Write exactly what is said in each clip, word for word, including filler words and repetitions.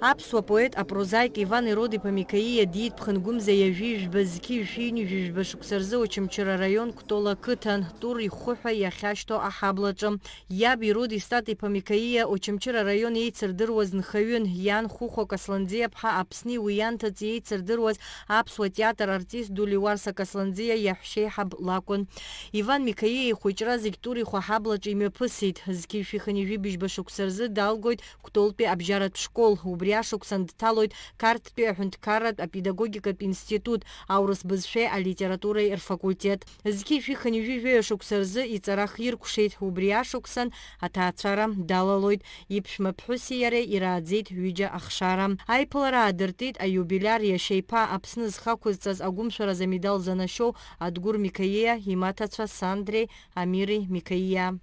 Аԥсуа поет, апрозаик Иван Ирод-иԥа Микаиа диит Ԥхынгәымза ҩажәи жәба зқьи жәшәи ҩынҩажәи жәба шықәса рзы Очамчыра араион Кәтол ақыҭан, Тур ихәы ҳәа иахьашьҭоу аҳаблаҿы. Иаб Ирод Истат-иԥа Микаиа Очамчыра араион еицырдыруаз нхаҩын, иан Хәыхәа Касланӡиаԥҳа Аԥсни уи ианҭыҵ еицырдыруаз аԥсуа театр артист ду Леуарса Касланӡиа иаҳәшьеиҳаб лакәын. Иван Микаиа ихәыҷра зегь Тур ихәы аҳаблаҿы имҩаԥысит. Зқьи жәшәи хынҩажәи бжьба шықәса рзы далгоит Кәтолтәи абжьаратә школ, убри ашықәсан дҭалоит Қарҭтәи аҳәынҭқарратә апедагогикатә институт, аурыс бызшәеи алитературеи рфакультет. Зқьи жәшәи хынҩажәи жәаҩа шықәса рзы иҵара хиркәшеит, убри ашықәсан аҭаацәара далалоит. Иԥшәма ԥҳәыси иареи ирааӡеит ҩыџьа ахшара. Аиԥылара аадыртит аиубилиар иашьа иԥа Аԥсны зхы ақәызҵаз агәымшәараз амедал занашьоу Адгәыр Микаиа, имаҭацәа Сандреи Амири Микаиа.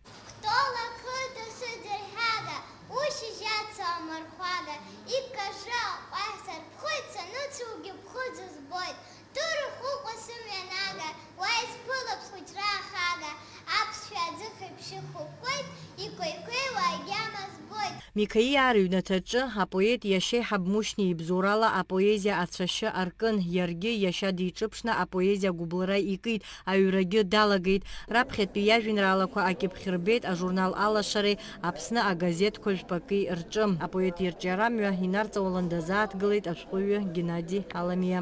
Кәтол ақыҭа сыӡырҳәага, ушьыжь ацу амырхәага, икажжы аҟәаҳ сарԥхоит, саныцугьы ԥхыӡ збоит. Тур ихәы ҟәа сымҩанага, уа исԥылап схәыҷра ахага, аԥсшәа аӡы хеиԥшьы хықәкуеит, икәеикәеиуа агьама збоит. Микаиа рыҩнаҭаҿы апоет иашьеиҳаб Мушьни ибзоурала апоезиа ацәашьы аркын, иаргьы иашьа диҿыԥшны апоезиа агәыбылра икит, аҩрагьы далагеит. Раԥхьатәи иажәеинраалақәа акьыԥхь рбеит ажурнал Алашареи Аԥсны агазеҭқәа жәпаки рҿы. Апоет ирҿиарамҩа инарҵаулан дазааҭгылеит ашәҟәыҩҩы Геннади Аламиа.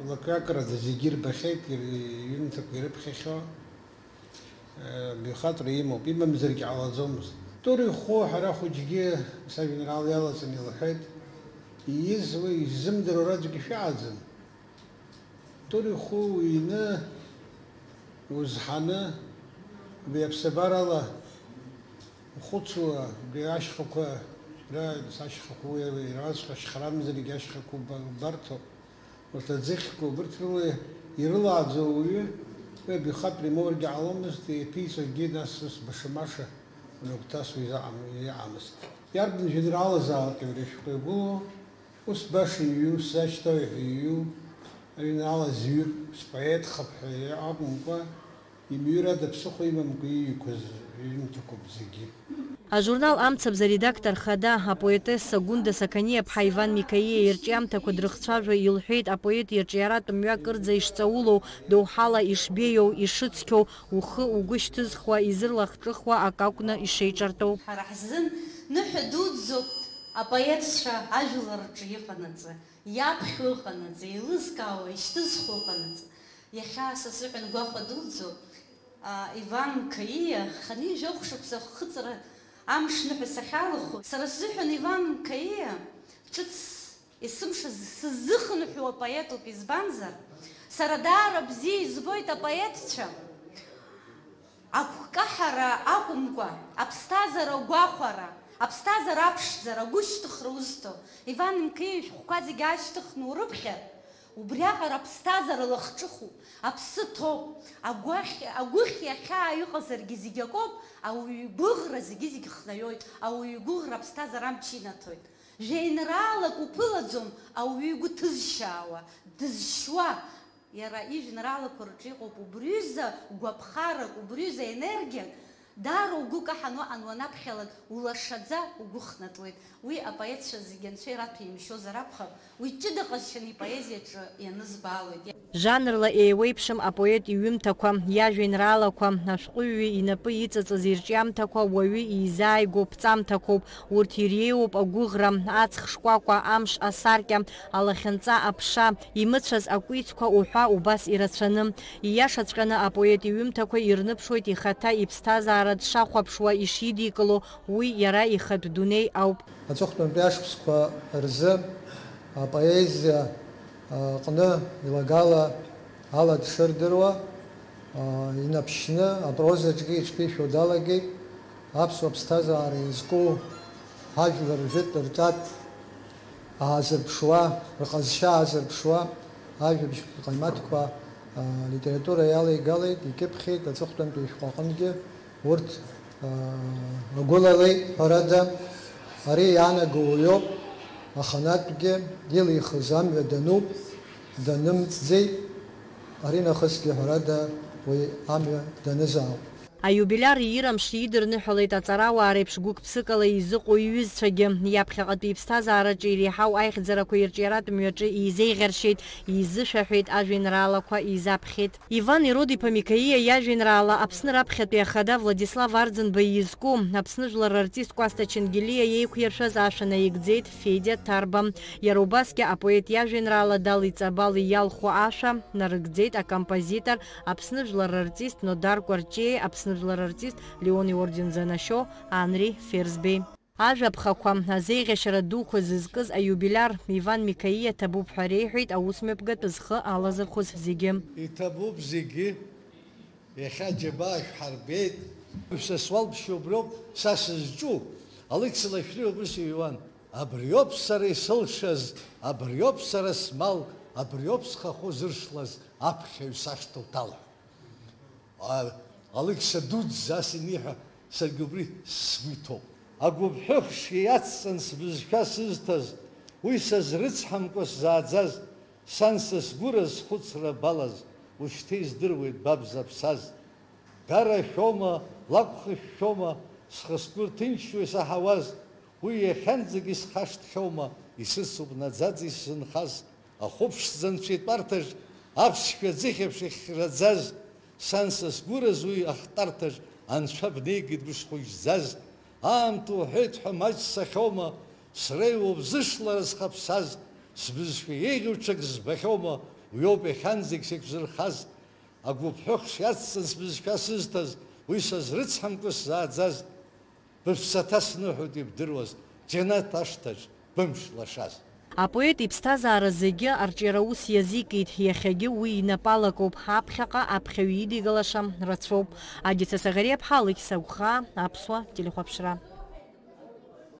Лакҩакрада зегьы ирбахьеит, ир-, иҩымҭақәа ирыԥхьахьоу. Баҩхатәра имоуп, имамзаргьы ҟалаӡомызт. Тур ихәы ҳара хәыҷгьы сажәеинраала иалаҵаны илҳәеит, ииз уи иззымдыруа рацәгьы шәаҳаӡам. Тур ихәы уҩны, узҳаны, убри аԥсабарала ухәыцуа, убри ашьхақәа, ра-, ашьхақәа уи иразҟ ашьхарамзаргьы ашьхақәа уба-, убарҭоуп. Урҭ аӡыхьқәа, убырҭ рыла ирылааӡо ауаҩы, уи абаҩхатәра имоургьы ҟаломызт, иаԥиҵогьы нас ус баша-маша унагәҭасуа изаҟам-, иҟамызт. Иарбан жәеинраалазаалак иара ишәҟәы иагәылоу, ус баша иҩу, сзашьҭоуи ҳәа иҩу, ажәеинраала зҩыр, споетхап ҳәа акәымкәа, имҩыр ада ԥсыхәа имамкәа ииҩқәаз иҩымҭақәоуп зегьы. Ажурнал Амцабз аредактор хада, апоетесса Гәында Сақаниаԥҳа Иван Микаиа ирҿиамҭақәа дрыхцәажәо илҳәеит, апоет ирҿиаратә мҩа кырӡа ишҵаулоу, доуҳала ишбеиоу, ишыцқьоу, ухы угәы шьҭызхуа, изырлахҿыхуа акы акәны ишеиҿартәоу. Ҳара ҳзын ныҳәа дуӡӡоуп апоетцәа ажәлар рҿы иҟанаҵы, иаԥхьо ыҟанаҵы, еилызкаауа ишьҭызхуа ыҟанаҵы. Иахьа са сзыҳәан гәахәа дуӡӡоуп, а, Иван Мқаиа, хынҩажәи жәохә шықәса ахыҵра амш ныҳәа сахьалахәу. Сара сзыҳәан Иван Мқаиа ҿыц есымша сыззыхынҳәуа апоетуп, избанзар, сара даара бзиа избоит апоетцәа. Агәкаҳара акәымкәа, аԥсҭазаара агәахәара, аԥсҭазаара аԥшӡара, агәышьҭыхра узҭо, Иван Мқаиа ишәҟәқәа зегьы аашьҭыхны урыԥхьар, убриаҟара аԥсҭазаара лахҿыхуп, аԥсы ҭоуп, агәахь-, агәыхь иахьаа иҟазаргьы зегь акоуп, ауаҩы игәыӷра зегьы-зегь хнаҩоит, ауаҩы игәыӷра аԥсҭазаара амч инаҭоит. Жәеинраалак уԥылаӡом ауаҩы игәы ҭызшьаауа, дызшьуа, Иара ижәеинраалақәа рҿы иҟоуп убриҩыза гәаԥхарак, убриҩыза енергиак, даара угәы каҳан уаҟан уанаԥхьалак, улашаӡа угәы хнатуеит. Уи апоетцәа зегьы анцәа ираҭәеимшьозар акәхап, уи ҷыда ҟазшьаны ипоезиаҿы ианызбаалоит. Жанрла еиуеиԥшым апоет иҩымҭақәа, иажәеинраалақәа, ашәҟәыҩҩы инапы иҵаҵаз ирҿиамҭақәа уаҩы изааигәоу ԥҵамҭақәоуп. Урҭ иреиуоуп агәыӷра, аҵх шкәакәа, амш асаркьа, алахьынҵа аԥша, имыцәаз акәицқәа уҳәа убас ирацәаны. Ииашаҵәҟьаны апоет иҩымҭақәа ирныԥшуеит ихаҭа иԥсҭазаара дшахәаԥшуа, ишидикыло, уи иара ихатә дунеи ауп. Аҵыхәтәантәи ашықәсқәа рзы апоезиа аҟны илагала ала дшырдыруа, а, инаԥшьны апрозаҿгьы иҽԥишәо далагеит, аԥсуа ԥсҭазаара иазку ҳажәлар ржәытә рҿатә аазырԥшуа, рҟазшьа аазырԥшуа, ажәабжь ҟаимаҭқәа, а, литература иалеигалеит, икьыԥхьит аҵыхәтәантәи ишәҟәы аҟынгьы. Урҭ, аа, агәылалеит, ҳәарада, ари иаанаго уаҩоуп, аханатәгьы илихыз амҩа дануп, данымҵӡеит, аринахысгьы, ҳәарада, уи амҩа данызаауп. Аиубилиар иира амш идырныҳәалеит аҵарауаа реиԥш гәык-ԥсыкала изыҟоу иҩызцәагьы. Иаԥхьаҟатәи иԥсҭазаараҿы иреиҳау аихьӡарақәа ирҿиаратә мҩаҿы изеиӷьаршьеит, изышәаҳәеит, ажәеинраалақәа изаԥхьеит. Иван Ирод-иԥа Микаиа иажәеинраала Аԥсны раԥхьатәи ахада Владислав Арӡынба изку, Аԥсны жәлар рартист Кәасҭа Ченгелиа еиқәиршәаз ашәа наигӡеит Федиа Ҭарба. Иара убасгьы апоет иажәеинраала Дали Ҵабали иалху ашәа нарыгӡеит акомпозитор, Аԥсны жәлар рартист Нодар Кәарҷиеи Аԥсны жәлар рартист Леон иорден занашьоу Анри Ферзбеи. Ажәа ԥхақәа, азеиӷьашьара дуқәа зызкыз аиубилиар Иван Микаиа ҭабуп ҳәа реиҳәеит аусмҩаԥгатә зхы алазырхәыз зегьы. Иҭабуп зегьы, иахьа џьабаа шәҳарбеит. Шәсасуалԥшьа уброуп са сызҿу, Алықьса Лашәриа убыс иҩуан. Абриоуп сара исылшаз, абриоуп сара смал, абриоуп схахәы зыршлаз аԥхьаҩ сашҭа уҭалҳәа. А, Алықьса дуӡӡа ас иниҳәа, саргьы убри сгәы иҭоуп. Агәыԥҳәыхш иацҵан сбызшәа сызҭаз, уи сазрыцҳамкәа сзааӡаз, сан са сгәыраз схәыцра балаз, ушьҭа издыруеит ба бзаԥсаз. Гарашәома, лакәхышәшәома, схы-сгәы рҭынчуа исаҳауаз, уи иахьанӡагь исхашҭхьоума, исыцуп наӡаӡа исзынхаз. Ахәыԥшӡа анцәа итәарҭаҿ аԥсшәа ӡыхьаԥш ихьраӡаз, сан са сгәыраз уи ахтарҭаҿ анцәа бнеигеит бышхәыжьӡаз. Аамҭа уҳәеит ҳәа маҷ сцахьоума, среиуоуп зышлара зхаԥсаз, сбызшәа еиӷьу ҽак збахьоума, уиоуп иахьанӡагь сеиқәзырхаз. Агәыԥҳәыхш иацҵан сбызшәа сызҭаз, уи сазрыцҳамкәа сзааӡаз. Быԥсаҭа сныҳәоит ибдыруаз, џьанаҭ ашҭаҿ бымш лашаз. Апоет иԥсҭазаара зегьы арҿиара ус иазикит, иахьагьы уи инапы алакоуп, аԥхьаҟа аԥхьаҩ идигалаша рацәоуп. Адица Саӷариаԥҳа, Алықьса Агәхаа, Аԥсуа телехәаԥшра.